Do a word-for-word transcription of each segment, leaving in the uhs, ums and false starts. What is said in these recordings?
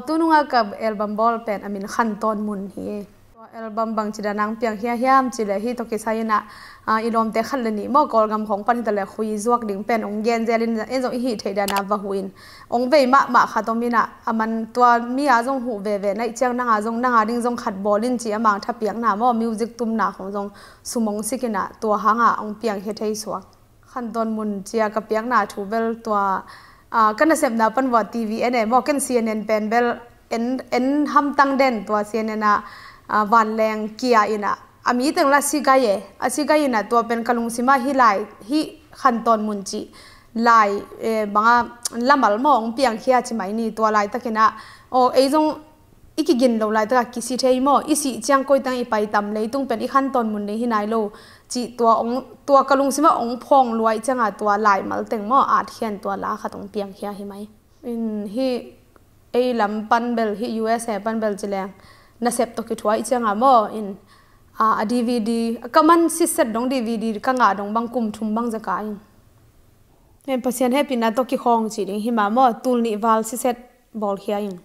Tununga ka album bawl pen a min Khantawn Mun hi. Tua album bangci dan ang piang hia hiam ci le hih tawh kisai inah, ah, i lawmte khat le nih maw Kawlgam khawng pan hita le khui zuak ding pen ong gen zel in en zong i hih theih dan a va huh in ong vei mahmah khat om inah a man tua mi a zong huh veve naih ciang nanga zong nanga ding zong khat bawl in ci a mangtha piakna maw music tumna khawng zong sum ong sik inah tua hanga ong piang hia thei suak. Khantawn Mun cia ka piakna thu bel tua, ah, ka nasepna pan vua T V N A maw ken C N N pen bel en, en hamtang den tua C N N a, ah, vanleng kia inah a mi teng la sigai e a sigai inah tua pen ka lungsima hih lai hih Khantawn Mun cih lai, eh, banga lamal maw ong piangkhia ci mai ni tua laitakinah aw ei zong i kigin lo laitaka kisi thei maw i sih ciang koitang i paitam leitung pen i Khantawn Mun ding hi nai lo cih tua ong tua ka lungsima ong phawng luai cianga tua laimal teng maw atkhian tua la khat ong piangkhia hi mai. In hih ei lam pan bel hih U S A pan bel ci leng nasep tawh kithuai cianga maw in, ah, a D V D ka man siset dong D V D ka ngah dong bang kum thum bang zaka in. Pasian hehpihna tawh kikhawng cih ding hi mah maw tul nih val siset bawlkhia in.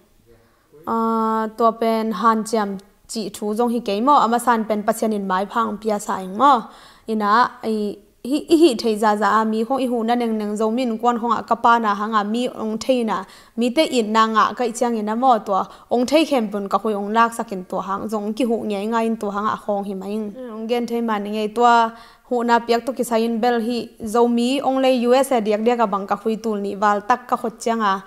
Ah, tua pen hanciam cih thu zong hi kei maw a masan pen Pasian in maipha ong piasa ing maw. Inah i hih theih zahzah a mi khong i huhna nengneng Zomi innkuan khongah ka pana hanga mi ong theina mite itna ngah kaih ciangin a maw tua ong thei khempun ka khui ong laksakin tua hang zong ong kihuh ngeingai in tua hangah a khawng hi mai ing. Ong gen thei mah ni ngei tua huhna piak tawh kisai in bel hih Zomi ong lei U S A diakdiak a bang ka khui tul nih val tak ka khot cianga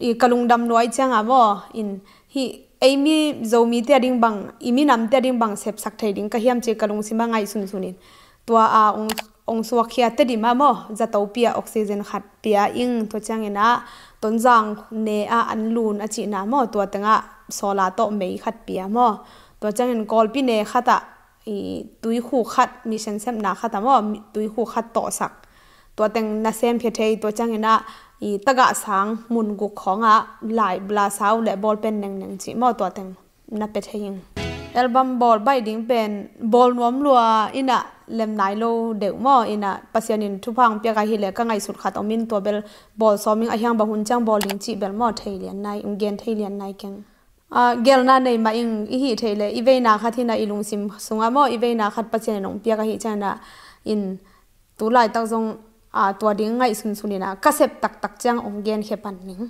i ka lungdam luai cianga maw in hih ei mi Zomite a ding bang i minamte a ding bang sepsak thei ding ka hiam ci ka lungsima ngaih sunsunin tua a ong, ong suakkhia tedima maw zato pia oxygen khat pia ing tua cianginah Tonzang ne a an lun a cihna maw tua tengah solar tawh mei khat pia maw tua ciangin Kawlpi ne khatah i tuikhuk khat mission sepna khat a maw tuikhuk khat tawhsak tua teng na semkhia thei tua cianginah i tagah sang mun guk khawngah lai blasau le bawlpen nengneng cih maw tua teng na pe thei ing. Album bawl baih ding pen bawl nuam lua inah lem nai lo deuh maw inah Pasian in thupha ong piak ahi le ka ngaihsut khat om in tua bel bawl sawm ing a hiang bang hun ciang bawl ding cih bel maw thei lian nai ong gen thei lian nai keng. Ah, gelna nei mah ing i hih theih le i veina khat hinah i lungsim sungah maw i veina khat Pasian in ong piak ahi cianginah in tu laitak zong, ah, tua ding ngaih sunsun inah ka sep taktak ciang ong genkhia pan ning.